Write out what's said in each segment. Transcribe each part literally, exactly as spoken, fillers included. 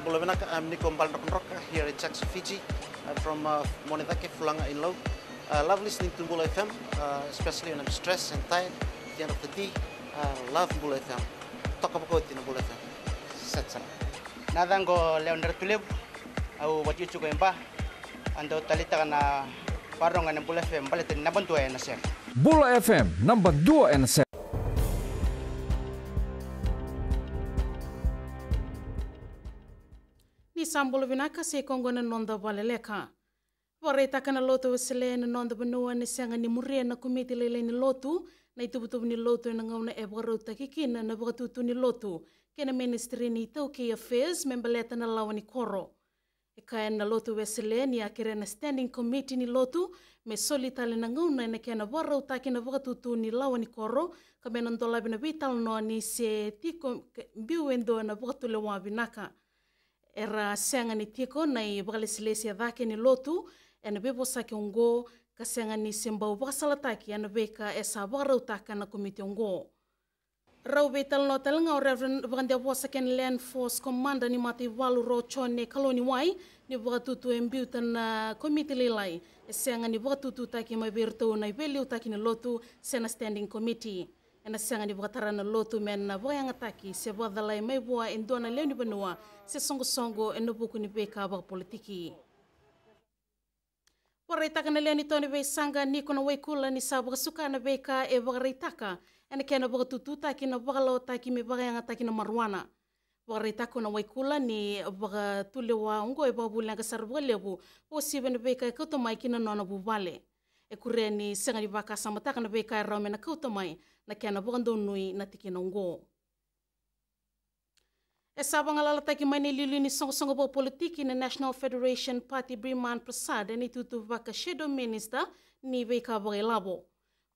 Bula vinaka, I'm Niko Baledrokadroka here in Jackson, Fiji. I'm from uh, Monedake, Fulaga in Lau. I love listening to Bula F M, uh, especially when I'm stressed and tired at the end of the day. I love Bula F M. Toka vakauti na Bula F M. Set sara. Na yacaqu o Lewa ni Ratulevu, au vakaitikotiko e Ba. Au dau taleitaka na vakarorogo ena Bula F M baleta ni naba dua ena sere. Bula F M, naba dua ena sere. Ni sa bula vinaka, sa i koya oqo na noda vakaleleka. Vakaraitaka na lotu Wesele ena noda vanua ni sega ni muria na komiti lailai ni lotu na ituvatuva ni lotu ena gauna e vakarautaki kina na vakatutu ni lotu kei na Ministry ni iTaukei Affairs me baleta na lawa ni koro. E kaya na lotu Wesele ni a kerea na Standing Committee ni lotu me soli tale na gauna ena kena vakarautaki na vakatutu ni lawa ni koro, ka me na dolavi na veitalanoa ni se tiko biu e dua na vakatulewa vinaka. Era sega ni tiko na ivakalesilesi e cake ni lotu ena veivosaki oqo, ka sega ni se bau vakasalataki ena veika e sa vakarautaka na komiti oqo. Rau veitalanoa tale ga o Reverend Vakadewavosa kei na Land Force Commander ni mataivalu Ro Jone Kalauniwai, ni vakatutu e biuta na komiti lailai e sega ni vakatututaki mai vei iratou na iveiliutaki ni lotu se na Standing Committee. Ena sega ni vakatara na lotu me na vakayagataki se vakacalai mai vua e dua na lewe ni vanua se soqosoqo ena vuku ni veika vakapolitiki. Vakaraitaka na lewe ni to ni veisaqa Niko Nawaikula ni sa vakasuka na veika e vakaraitaka ena kena vakatututaki na vakalawataki me vakayagataki na maruana. Vakaraitaka o Nawaikula ni vakatulewa oqo e vakavuleqa sara vakalevu vakauasivi ena veika e kauta mai ki na nona vuvale. E kuria ni sega ni vakasamataka na veika e rawa me na kauta mai na kena vakadonui na tikina oqo. E sa vagalalataki mai na iliuliu ni soqosoqo vakapolitiki na National Federation Party Biman Prasad ena itutu vaka Shadow Minister ni veika vakailavo.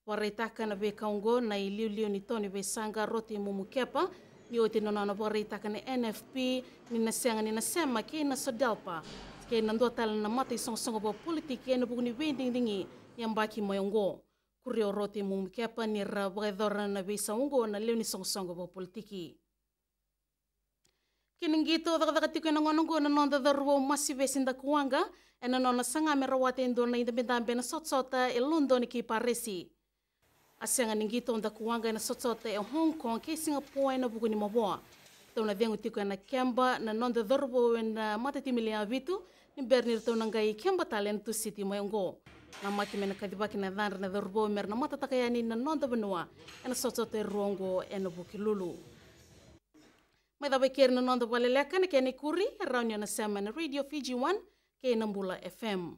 Vakaraitaka na veika oqo na iliuliu ni to ni veisaqa Roti Mumukepa, ni oti na nona vakaraitaka na N F P ni na sega ni na sema kei na SODELPA kei na dua tale na mataisoqosoqo vakapolitiki ena vuku ni veidigidigi ni yabaki mai oqo. Kuria o Roti Mumukepa ni ra vakayacora na veisau oqo na lewe ni soqosoqo vakapolitiki. Kena qito cakacaka tiko ena gauna oqo na noda cauravou Masivesi Dakuwaqa ena nona saga me rawata e dua na idabedabe ena sotasota e Lodoni kei Parisi. A sega ni qito o Dakuwaqa ena sotasota e Hong Kong kei Singapore ena vuku ni mavoa. Ratou na cegu tiko ena keba na noda cauravou ena matatimi lewe vitu ni bera ni ratou na qai keba tale ena Tusiti mai oqo. Namaki me na kacivaki na yacadra na cauravou me ra na matataka yani na noda vanua ena sotasota e rua oqo ena Vukelulu. Mai cava e keri na noda vakaleleka, na kena ikuri e rawa ni o na sema ena Radio Fiji One kei na Bula F M.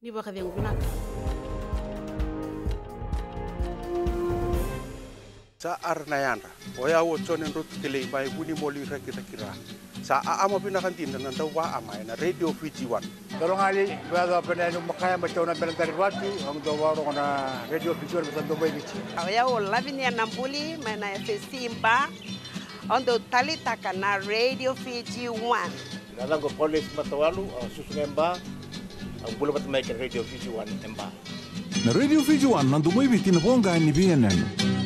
Ni vakacegu vinaka. Sa ara na yadra. O yau o Jone Drotu Kelei mai Vunimoli, Rakiraki, Ra. Sa aama vinaka dina na dauvaama ena Radio Fiji One. Dologali, vayacova pena yani makaya mai tauna bela dari vatu, au dau vakarorogo na Radio Fiji One, me sa dau mai Viti. O yau o Lavinia Nabuli mai na F S C Ba. Au dau taleitaka na Radio Fiji One. Na yacaqu o Paulesi Matawalu, au susu ga e Ba. Au bula vata mai kei na Radio Fiji One e Ba. Na Radio Fiji One, na domo i Viti, na voqa ni veiyanuyanu.